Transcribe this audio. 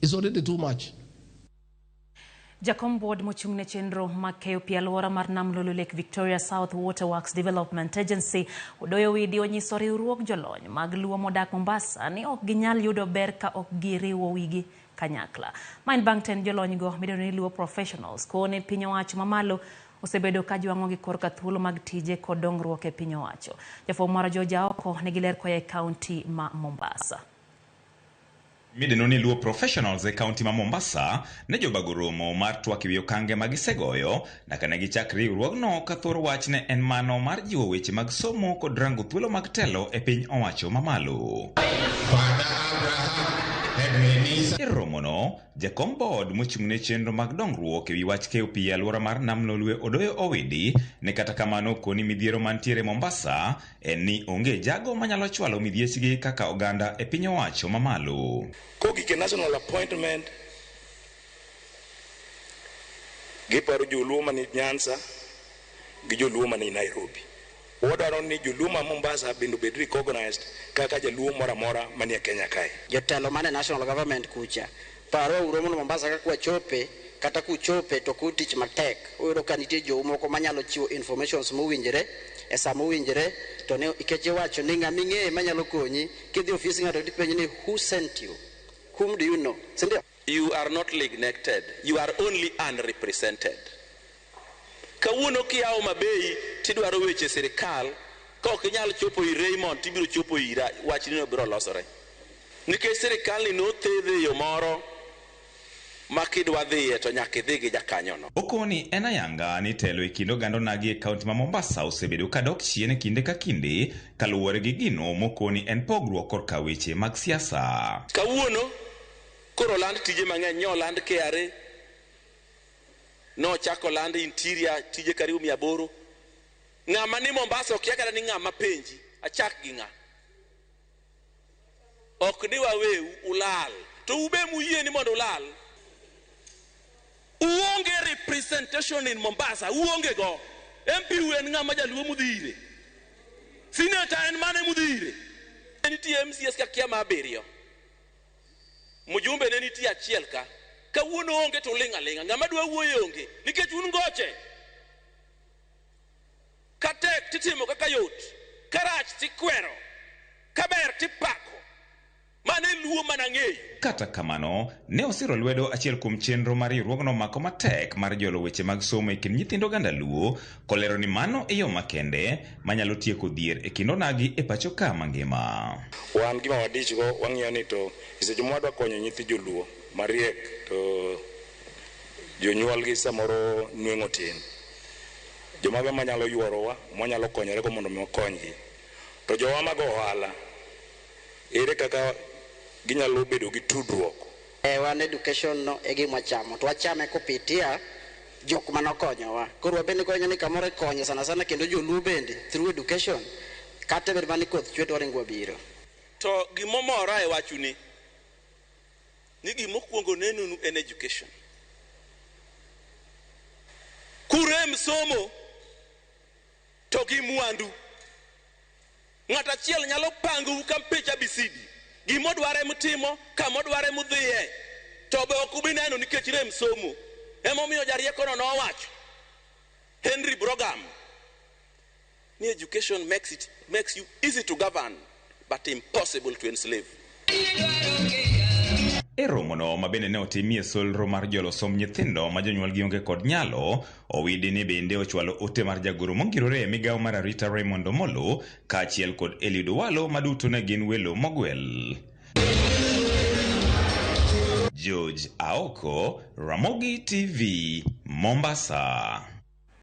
It's already too much. Jakom board mochung' ne chenro mag keyo pi alwora mar Nam Lolwe Lake Victoria South Water Works Development Agency Odoyo Widi onyiso riwruog jolony mag Luo modak Mombasa ni ok ginyal yudo ber ka ok giriwo wigi kanyakla. Ma en bang' tend jolonygo midendo ni Luo Professionals kone piny owacho mamalo osebedo ka jwang'ogi korka thuolo mag tije kod dongruok e piny owacho. Jafwambo marwa George Aoko nigi ler koa e kaunti ma Mombasa. Midendo ni Luo Professionals e kaunti ma Mombasa ne jobago romo mar twak ewi okange ma gisegoyo nyaka ne gichak riwruogno ka thor wach ne en mano mar jiwo weche mag somo kod rango thuolo mag telo e piny owacho mamalo. E romono, jakom board mochung' ne chenro mag dongruok ewi wach keyo pi e alwora mar Nam Lolwe Odoyo Owidi ne kata kamano okoni midhiero mantiere Mombasa en ni onge jago manyalo chwalo midhiechgi kaka oganda e piny owacho mamalo. Kogik e national appointment, giparo joluo mani Nyanza gi joluo mani Nairobi. Wadwaro ni joluo ma Mombasa bende obed recognized kaka jaluo moro amora manie Kenya kae. Jotelo mane national government kucha, parwa uru mondo Mombasa ka kwachope kata kuchope to ku tich matek, uyudo ka nitie jou moko manyalo chiwo informations mowinjore e saa mowinjore to ne nikech iwacho ni ng'ama ing'eyo manyalo konyi kidhi ofis ng'ato tipenji ni who sent you, whom do you know, sindio? You are not neglected, you are only unrepresented. Kawuono kiya Homa Bay tidwaro weche sirikal, ka ok inyal chopo ir Raymond tibiro chopo ira, wachnino biro losore. Nikech sirikalni nothedhe e yo moro ma kidwa dhiye to nyaka idhi gi jakanyono. Okoni en ayanga ni telo e kind oganda onagi e kaunti ma Mombasa osebedo ka dok chien kinde ka kinde kaluwore gi gino mokoni en pogruok korka weche mag siasa. Kawuono koro oland tije mang'eny, nyo oland KRA, nochak oland interior tije karibu 800. Ng'ama ni Mombasa okia kata ni ng'ama penji, achak gi ng'a. Ok ni waweu ulal, to ube muyie ni mondo ulal. Uonge representation in Mombasa, uonge go. MP u en ng'ama jaluo mudhi ire. Senator en mane mudhi ire. Nitie MCS ka kia ma abiriyo. Mjumbe ne nitie achiel ka. Kawuono onge to uling' aling'a. Ng'ama dwa wuoyo onge. Nikech un ngoche. Katek titimo kaka yot. Karach tikwero. Kaber tipako. Mano e Luo mana ng'eyo. Kata kamano, ne osiro lwedo achiel kuom chenro ma riwruogno omako matek mar jolo weche mag somo e kind nyithind oganda Luo, kolero ni mano e yo makende manyalo tieko dhier e kind onagi e pacho ka mangima. Wan gima wadich go wang'iyo ni to e seche ma wadwa konyo nyithi joluo mariek to jonyuolgi samoro nweng'o tin. Jomage manyalo yuorowa mwanyalo konyore go mondo mi wakonygi. To jowa mag ohala ere kaka ginyalo bedo gi tudruok? Wan education no e gima wachamo to wachame kupitia jok manokonyowa. Koro wabende konyo ni kamoro ikonyo sana sana kendo joluo bende through education kata bed mana ni koth chwe to waringo wabiro. To gimomora e wachuni ni gimokwongo nenonu en education. Kurem somo to gi mwandu. Ng'at achiel nyalo pangou ka mpich abisidi. Gimodware mutimo, kamodware mudhiye. To be ok ubi neno nikech rem somo. Emomiyo jariekono nowacho, Henry Brogam, ni education makes you easy to govern but impossible to enslave. E romono ma bende ne otimie solro mar jolo somb nyithindo ma jonyuolgi onge kod nyalo, Owidi ni bende ochwalo ote mar jagoro mongirore e migawo mar arita Raymond Omolo kaachiel kod Eliud Owalo maduto ne gin welo mogwel. George Aoko, Ramogi TV, Mombasa.